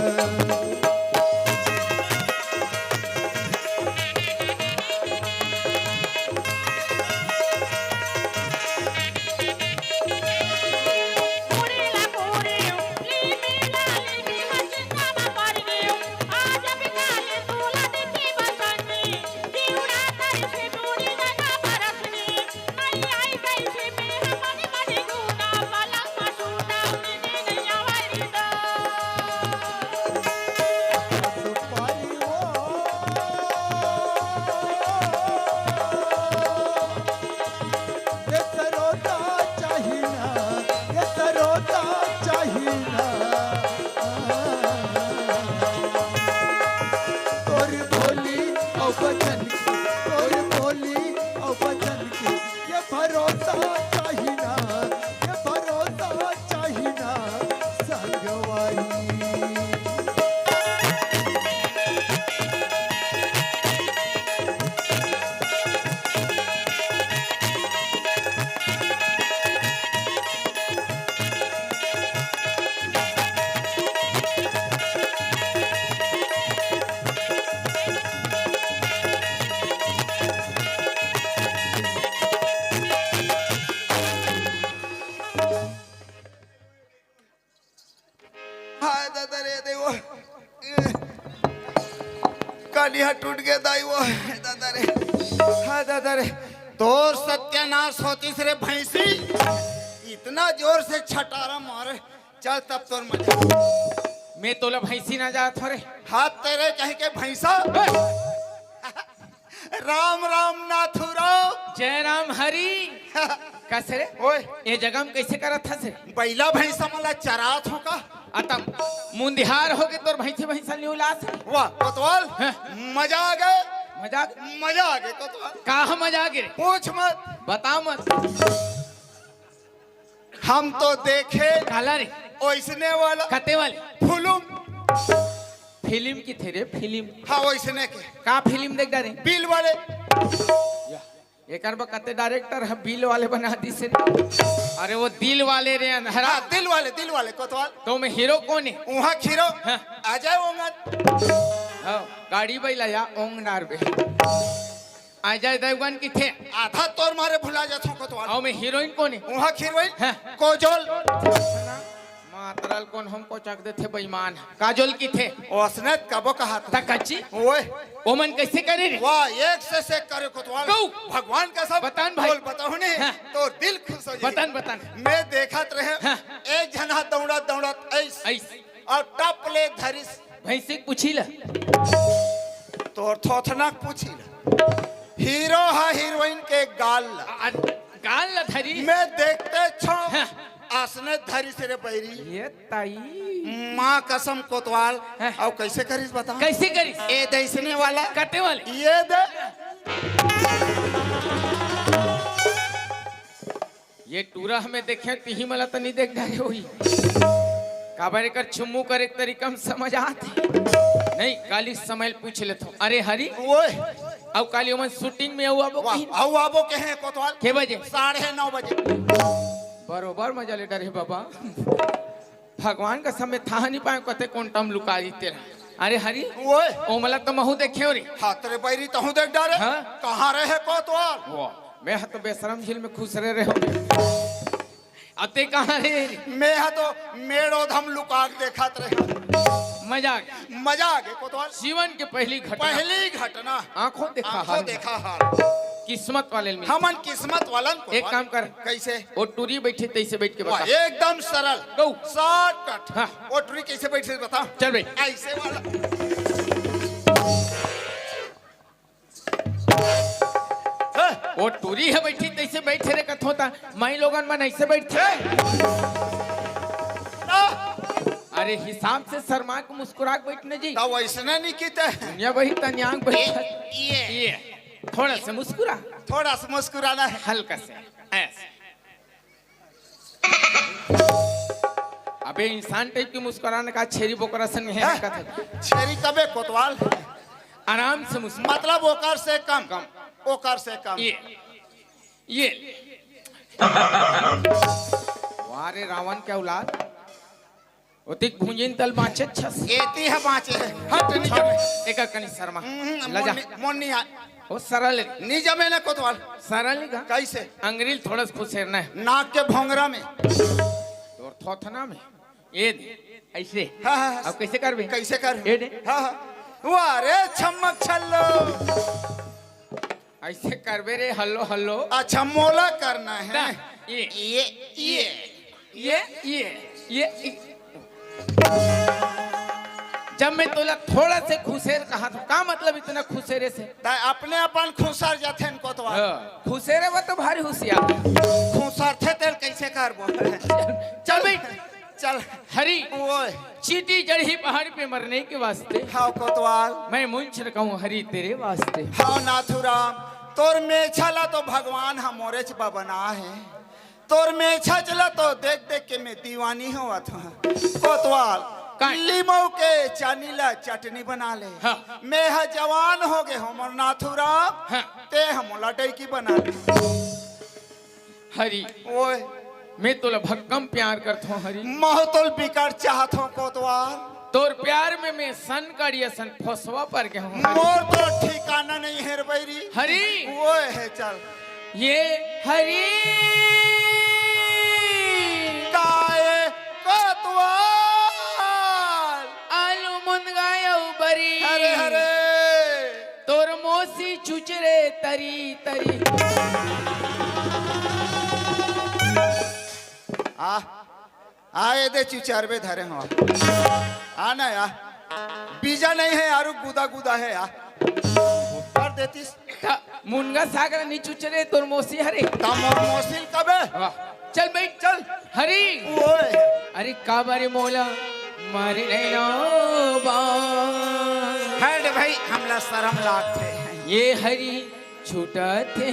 हाय दादा रे देवो, कनिहा टूट गे दाई वो, दादा रे, हाय दादा रे। तोर सत्यानाश होतिस रे भैंसी, इतना जोर से छटारा मारे। चल तब तोर मजा। मैं तोला भैंसी ना जात हो रे। हाथ तेरे कहीं के भैंसा। राम राम नाथू राम। जय राम हरी। कस रे? ओए। ये जगह में कैसे करत हस रे? बैला भैंसा मला चरात हो का? अतम मुंदिहार हो के तोर भैंसी भैंसा न्यू लास। वाह कोतवाल। हाँ। मजा आ गए। मजा आ गए? मजा आ गए कोतवाल। का मजा आ गए रे? पूछ मत। बता मत। हम तो देखे काला रे। ओइसने वाला। कते वाले? फुलुम। फिल्म की थे रे, फिल्म। हाँ, ओइसने के। का फिल्म देख डारे? बिल वाले। या, एकर बा कते डायरेक्टर ह बिल वाले बना दिस रे। अरे वो दिल वाले रे अंधरा। हाँ, दिल वाले, दिल वाले कोतवाल। तो मैं हीरो कौन है? उहाँ हीरो। हाँ। अजय ओंगन। हाँ, गाड़ी बैला या ओंगनार बे। अजय देवगन किथे? आधा तोर मारे भुला जाथों कोतवाल। अउ मैं हीरोइन कोन हे? उहाँ हीरोइन? हाँ। कोजोल। मातरल कोन हमको चक देथे बेईमान। काजोल किथे? ओसने कबो कहा था। त कच्ची? ओए। ओमन कैसे करे रे? वाह, एक से से करे कोतवाल। गौ। भगवान कसम। बतान भाई। बोल बताओ नहीं। हाँ। तो दिल खुश हो जाए। बतान, बतान। मैं देखत रहे। हाँ। एक झन हाथ दौड़त दौड़त ऐस। ऐस। अउ टप ले धरिस। भैंसी के पूछी ला। तोर थोथना के पूछी ला। हीरो हा हीरोइन के गाल ला। आ, गाल ला धरी। मैं देखते छो। हाँ। आसने धरिस रे बैरी। ये ताई। माँ कसम कोतवाल। हाँ। अउ कैसे करिस बता? कैसे करिस? ए दैसने वाला। कटे वाले। ये दे। ये टूरा हमें देखे, तिही मला त नहीं देख डारे होही। काबर एकर छुम्मू करे के तरीका में समझ आत हे। नहीं, काली समय पूछ लेथो। अरे हरी, ओए। अउ काली ओमन शूटिंग में अउ आबो वाह, कहीं? अउ आबो के हैं कोतवाल? के बजे? साढ़े नौ बजे। बरोबर मजा ले डरे बाबा। भगवान का समय था नहीं पाए, कते कोन टम लुका दी तेरा। अरे हरी, ओए। ओमला तो महू देखे हो रे। हाँ, तेरे बैरी तहूँ देख डारे। हाँ? कहाँ रहे कोतवाल? वो, मैं ह तो बेशरम झील में खुसरे रहे हो। अते कहाँ रे? मैं ह तो मेड़ो धम लुका के देखत रहे। मजा आ गया। मजा आ गया कोतवाल। जीवन के पहली घटना। पहली घटना। आंखों देखा आंखों हाल। देखा हाल। किस्मत वाले मिल। हमन किस्मत वालन कोतवाल। एक काम कर। कैसे? वो टूरी बैठे तैसे बैठ के वाह, बता। एकदम सरल। गौ। शॉर्टकट। हाँ। वो टूरी कैसे बैठे बता? चल बे। ऐसे वाला। हाँ। वो टूरी है बैठी तैसे बैठे रे कथोता। माई लोगन मन ऐसे बैठे। ना। अरे हिसाब से शर्मा के मुस्कुरा के बैठने जी। तो वैसने नहीं कीते। दुनिया वही तनियांग बैठे। ये, ये। ये। थोड़ा सा मुस्कुरा। थोड़ा सा मुस्कुराना है। हल्का से। ऐसे। अबे इंसान टाइप की मुस्कुराने का छेरी बोकरा संग है हैं? कथे। छेरी तबे कोतवाल। आराम से मुस्कुरा। मतलब ओकर से कम। कम। ओकर से कम। ये। ये। वाह रे रावण के औलाद। ओतिक भूंजिन तल बाँचे छस। एती ह बाँचे हे। हट नी छोड़, जमे। एका कनी शर्मा। हम्म, लजा। मोन नी, मोन नी आ। ओ सरल। नी जमे ना कोतवाल। सरल का? कैसे? अंगरील थोड़ा सा खुसेरना है। नाक के भोंगरा में। तोर थोथना में। ये दे। ऐसे। हाँ, हाँ, हाँ। अब कैसे करबे? कैसे कर? ये दे। हाँ, हाँ। वाह रे छम्मक छल्लो। ऐसे करबे रे, हल्लो, हल्लो। अच्छा, मोला करना है। ना, ये। ये, ये। ये, ये, ये, ये। जब मैं तोला थोड़ा से खुसेर कहा था, का मतलब इतना खुसेरे से? ता अपने अपन खुसर जाथे न कोतवाल। हाँ, खुसेरे वो तो भारी होशियार। खुसर थे तेल कैसे करबो? चल भाई। चल। हरी, ओए। चींटी चढ़ी पहाड़ पे मरने के वास्ते। हाँ, कोतवाल। मैं मुंछ रखा हूँ हरी तेरे वास्ते। हाँ, नाथुराम, तोर मेछा ला तो भगवान ह मोरेच बबना है। तोर मेछा चला तो देख देख के मैं दीवानी होवत हूँ। कोतवाल, का? लीमऊ के चानी ला चटनी बना ले। हाँ। मैं ह जवान हो गे हो मोर नाथुराम, हाँ। ते ह मोला डैकी बना ले। हरी, ओए। मैं तोला भक्कम प्यार करत हूँ हरी। महू तोल बिकट चाहत हूँ कोतवाल। तोर प्यार में मैं सन काड़ी असन फसवा पर गे हूँ हरी। मोर तो ठिकाना नहीं है रे बैरी। हरी। ओए है चल। ये हरी। काय कोतवाल। चुचे रे तरी तरी। आ, आ, ये दे चुचरबे धरे हो। आ ना या। बीजा नहीं है यार, गुदा गुदा है यार। कर देतीस। त मुनगा साग ला नी चुचे रे तोर मौसी हरे। त मोर मौसी ल कबे? वाह। चल बइठ, चल। हरी। ओए। अरे काबर मोला मारे नैना बा। हट भाई, हमला शरम लागथे। ये हरी छूटथे।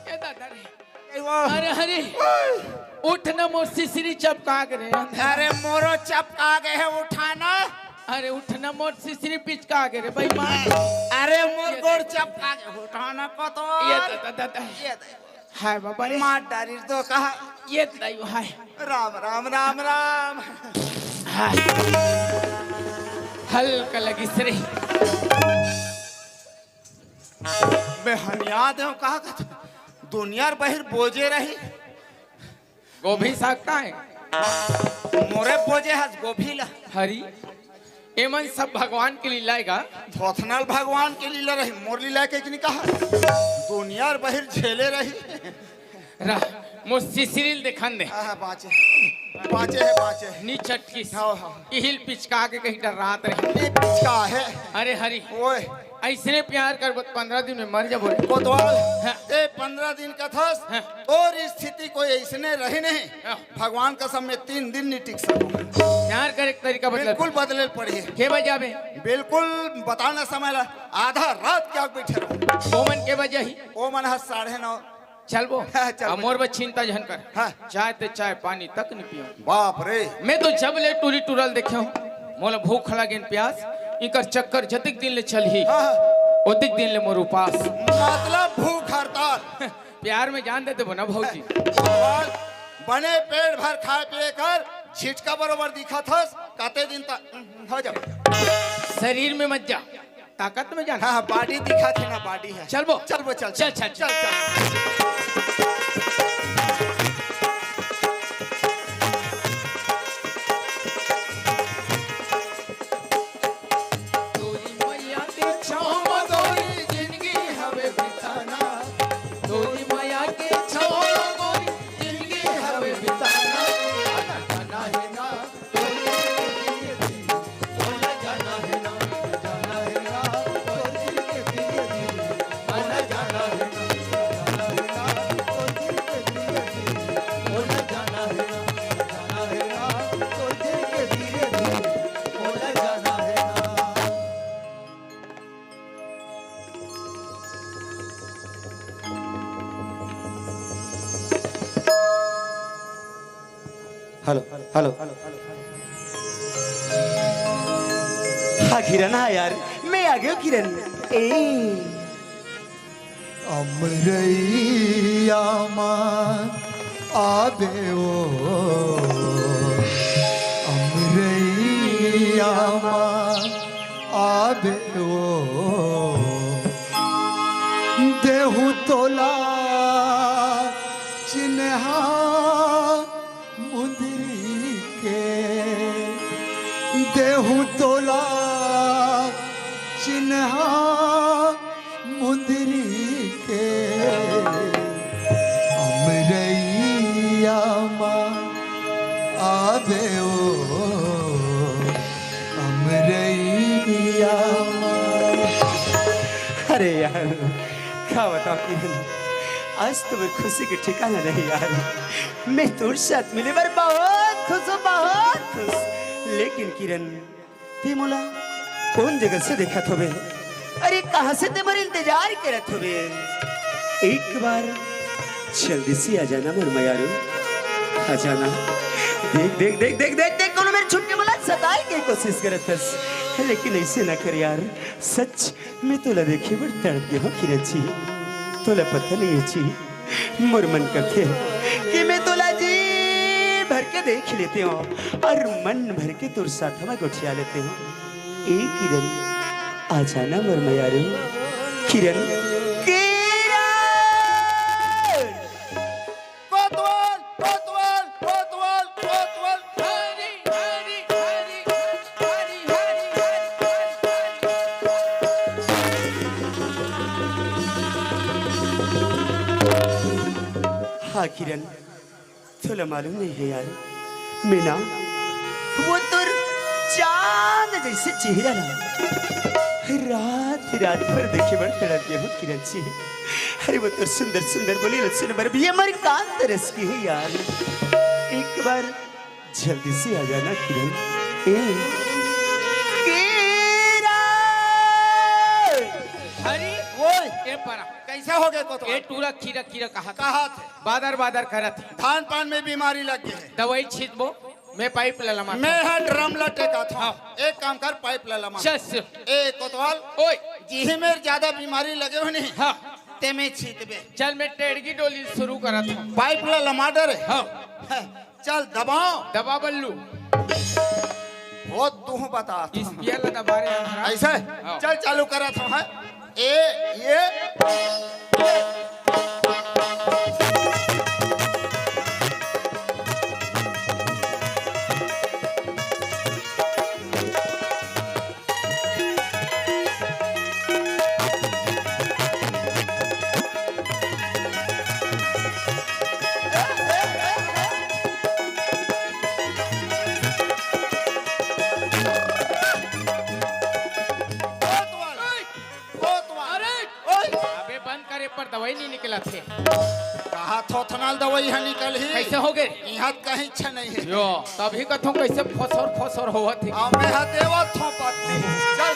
ए दादा रे। ए वाह। अरे हरी, उठ न मोर सिसरी चपका के रे। अरे मोरो चपका गे हे, उठा ना। अरे उठ न मोर सिसरी पिचका के रे बेईमान। अरे मोर ये गोड़ दे। चपका गे, उठा ना पतोर। ये दे, दे, दे, दे। ये दे। हाय बाबा रे। मार डारी तो कहा। ये दे, हाय। राम, राम, राम, राम। हाय। हल्का लगिस रे। बे हनिया दे, कहा कहा दुनिया बहिर बोजे रही। गोभी साग का है? मोरे बोजे हस गोभी ला। हरी, एमन सब भगवान के लीला हे गा। धोथनल भगवान के लीला रही, मोर लीला के कि नहीं कहा? दुनिया बहिर झेले रही। रह, मोर सिसरी ल देखन दे। हाँ, हाँ, बाँचे। बाँचे हे, बाँचे हे। नी चटकिस। हाँ, हाँ। इही ल पिचका के कहीं डर्रात रहे। ये पिचका हे। अरे हरी। ओए। अइसने प्यार करबो त पंद्रह दिन में मर जाबो रे। कोतवाल, हाँ। ते पंद्रह दिन कथस, हाँ। तोर स्थिति कोई अइसने रही नहीं। हाँ। भगवान कसम में तीन दिन नहीं टिक सको। प्यार करे के तरीका बदल। बिल्कुल बदले पड़ही। के बजे आबे? बिल्कुल बताना समय ला। आधा रात के आके बैठे रहो। ओमन के बजे ही? ओमन ह साढ़े नौ। चलबो। हाँ, चलबो। अब मोर बर चिंता झन कर। हाँ। चाय ते चाय, पानी तक नहीं पियो। बाप रे। मैं तो जब ले टूरी टूरा ल देखे हूँ, मोला भूख लगे न प्यास, इकर चक्कर जतिक दिन ले चलही, हाँ, हाँ। ओतिक दिन ले मोर उपास। मतलब भूख हड़ताल। प्यार में जान दे देबो ना भौजी। भगवान, बने पेट भर खाए पिए कर, झिटका बरोबर दिखत हस, कते दिन तक हो जाओ। शरीर में मत जा। ताकत में जाना। हाँ, हाँ, body दिखा थे ना, body है। चलबो। चलबो, चल, चल, चल, चल। चल, चल। तोरी मैया के छाँव म तोरी जिनगी हवे बिताना। तोरी मैया के छाँव म तोरी जिनगी हवे बिताना। आना जाना हे ना। Hello, hello. हाँ, किरण, हाँ यार, मैं आ गयो, किरण। ए। अमरैया मा आबे ओ, अमरैया मा आबे ओ, देहूँ तोला चिन्हा मुंदरी के, देहूँ तोला चिन्हा मुंदरी के। अमरैया मा आबे ओ, अमरैया मा। अरे यार, का बताओ किरण, आज तो मोर खुशी के ठिकाना नहीं यार। मैं तोर साथ मिले बर बहुत खुश हूँ, बहुत खुश। लेकिन किरण, ते मोला कौन जगह से देखत होबे? अरे, कहाँ से ते मोर इंतजार करत होबे? एक बार जल्दी से आ जाना मोर मयारू, आ जाना। देख, देख, देख, कोनो मेर छुप के मोला सताए के कोशिश करत हस। लेकिन ऐसे ना कर यार, सच में तोला देखे बर तड़प गे हों किरण जी। तोला पता नहीं हे जी, मोर मन करथे कि मैं तोला जी भर के देख लेते हों अउ मन भर के तोर साथ में गोठिया लेते हों। ए किरण, आ जाना मोर मयारू। किरण, किरण। कोतवाल, कोतवाल, कोतवाल, कोतवाल। हरी, हरी, हरी, हरी, हरी, हरी, हरी, हरी। हाँ किरण, तोला मालूम नहीं हे यार, मैं ना वो तोर चांद जैसे चेहरा ना रात रात भर देखे बर तड़प गे हों किरण जी। अरे वो तोर सुंदर सुंदर बोली ल सुने बर भी हमर कान तरस गे हे यार। एक बार जल्दी से आ जाना किरण। ए किरण। हरी, ओए, ए परा। कैसे हो गए कोतवाल? ए टूरा खीरा खीरा कहा था। कहा थे? बादर बादर करत हे। धान पान में बीमारी लग गई है। दवाई छींचबो, मैं पाइप ला लमा। मैं हा ड्रम ला टेका था। हाँ। एक काम कर, पाइप ला लमा। चस। ए कोतवाल, ओए। जिही मेर ज्यादा बीमारी लगे हो नहीं, हाँ। ते में छींचबे। चल, मैं टेड़गी डोली शुरू करत हूँ। पाइप ला लमा डरे। हाँ। चल दबाओ। दबा बल्लू। बहुत दूह बता। इस पिया ला दबा रहे हैं महाराज। ऐसे? हाँ। चल चालू करत हूँ, हाँ। ए, ये। कोतवाल। कोतवाल। अरे! ओए! अबे बंद करे पर दवाई नहीं निकलत हे। कहा थोथनाल दवाई हा निकलही। कैसे हो गए? इहाँ कहीं छ नहीं है। यो, तभी कथों कैसे फसर फसर होवत हे। अब मैं हा देवा थो पत्ती। चल।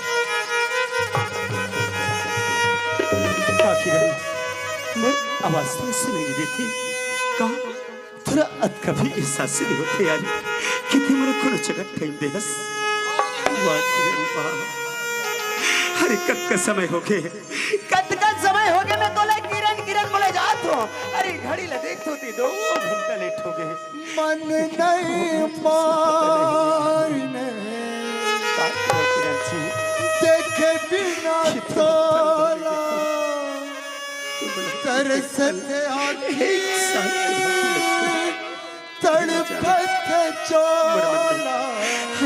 का किरण, मोर आवाज तो सुनाई देथे। का तोला अतका भी एहसास नहीं होथे यार कि ते मोला कोनो जगह टाइम देहस। वाह किरण वाह। अरे कतका समय हो गए, कतका समय हो गए मैं तोला किरण किरण बोले जात हों। अरे घड़ी ला देख तो ते दो घंटा लेट हो गए। मन नहीं मारने का करो किरण जी। देखे बिना तोला तरसत आँखी तड़पत चोला।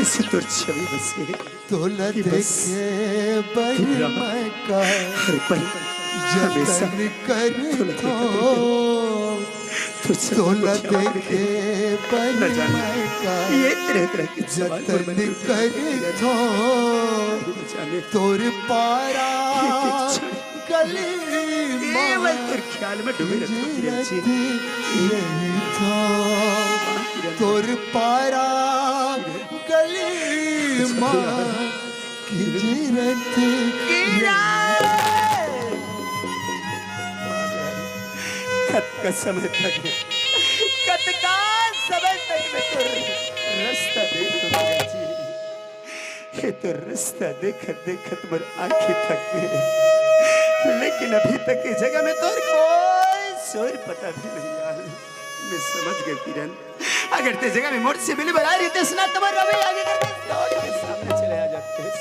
ऐसे तोर छवि बसे। तोला देखे बर मैं का हर पल हमेशा जतन करथों। तोला देखे बर मैं का ये तरह तरह के जतन करथों। तोर पारा गली केवल तोर ख्याल में डूबे रहथों। यही था तोर पारा गली मा किरण। कतका समय तक, कतका समय तक मैं तोर रस्ता देखथों जी। ये तो रस्ता देखत देखत मोर आँखी थक गए, लेकिन अभी तक ये जगह में तोर कोई सुर पता भी नहीं आए। मैं समझ गए किरण, अगर ते जगह में मोर से मिले बर आए रहितेस ना, तो मैं रवि आगे करके दौड़ के सामने चले आ जातेस।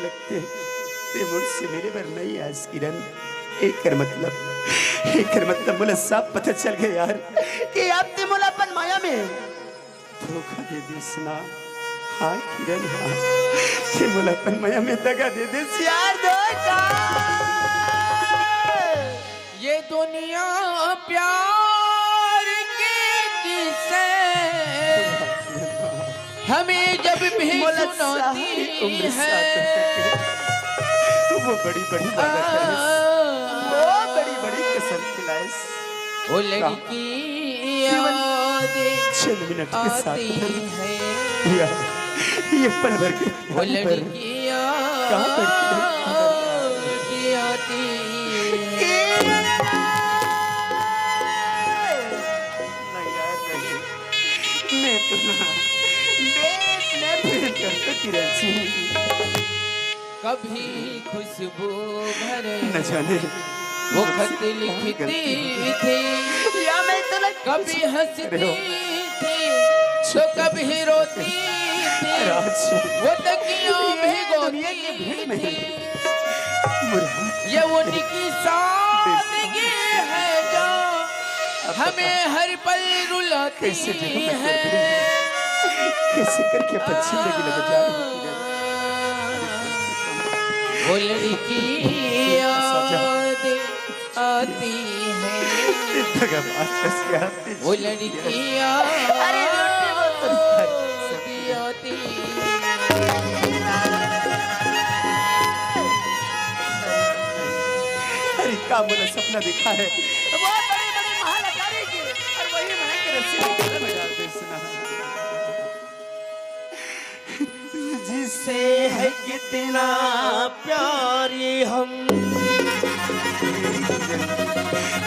लगथे ते मोर से मिले बर नहीं आएस किरण। एकर मतलब, एकर मतलब मोला साफ पता चल गए यार कि अब ते मोला अपन माया में धोखा दे देस ना। हाँ किरण हाँ, ते मोला अपन माया में दगा दे देस यार, धोखा। ये दुनिया प्यार की किस्से हमें जब भी मोला सारी उम्र साथ रखे। वो बड़ी बड़ी वादा करेस, वो बड़ी बड़ी कसम खिलाएस। वो लड़की केवल चंद मिनट के साथ है। ये पल भर के वो लड़की कहाँ पर नहीं यार, नहीं। मैं तो ना, मैं, मैं प्रेम करता किरण सिंह। कभी खुशबू भरे वो खत लिखती थी, या मैं इतना कभी हंसती थी तो कभी रोती थी। वो तकियों में गोती थी। ये उनकी सादगी है जो हमें हर पल रुलाती है। कैसे करके अपन जिंदगी में गुजारेंगे? वो लड़की याद आती है। भगवान, कैसे आती वो लड़की याद आती है। अरे, का बोला, सपना देखा है वो बड़ी बड़ी महालकारी की, और वही महक रस्सी में गला लगा दे सुना। तुझसे है कितना प्यार ये हम।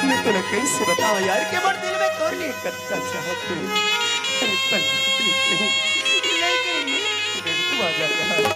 मैं तोला कैसे बताओ यार, कि मोर दिल में तोर लिए कतना चाहत है। अरे, पल भर के लिए नहीं, लेकिन तू आ जा यार।